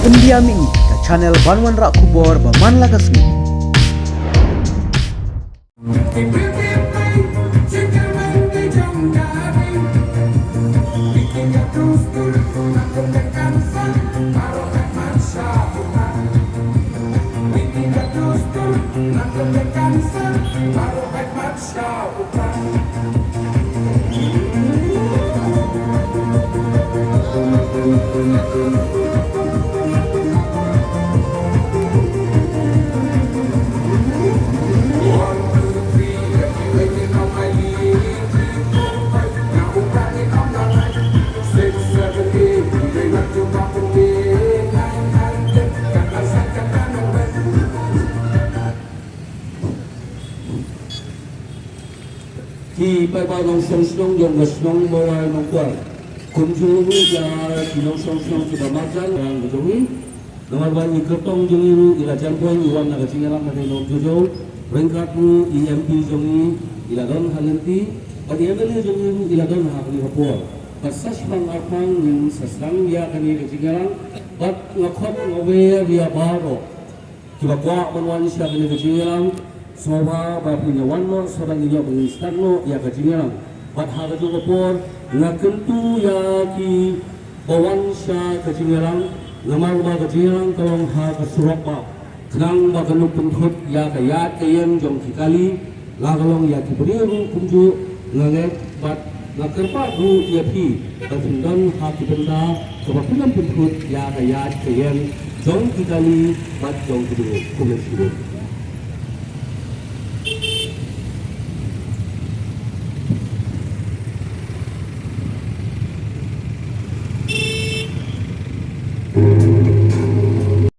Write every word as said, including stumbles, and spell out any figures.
India Mini, ka channel ban wanrah khubor ba man la ka sngi. Ki paidbah nongshong shnong jong ka shnong Mawlai Nongkwar. Kumjuh ruh ïa ki nongshong shnong kiba marjan, ngi jong ngi. Namar ba i kyrtong jong ngi ruh i la jan poi, i wan na ka jingïalang na ka jingïalang jong ngi. Ryngkat ruh i M P jong ngi i la don ha lynti, bad i M L A jong ngi ruh i la don ha kane ka por. Bad sa shiphang arphang ngin sa sdang ïa kane ka jingïalang, bad nga khot nga wer ïa baroh kiba kwah ban wan sha kane ka jingïalang, sngewbha ba phin ïa wan noh, sngewbha ngin ïoh ban sdang noh ïa ka jingïalang. Bad ha kajuh ka por nga kyntu ïa kiba wan sha ka jingïalang, namar ba ka jingïalang ka long ha ka surok bah, khnang ba kan ym pynthut ïa ka ïaid ka ïeng jong ki kali, la ka long ïa ki briew ruh kumjuh. Nga ngeit bad nga kyrpad ruh ïa phi ba phin don ha ki bynta kaba phin ym pynthut ïa ka ïaid ka ïeng jong ki kali bad jong ki briew. Khublei shibun.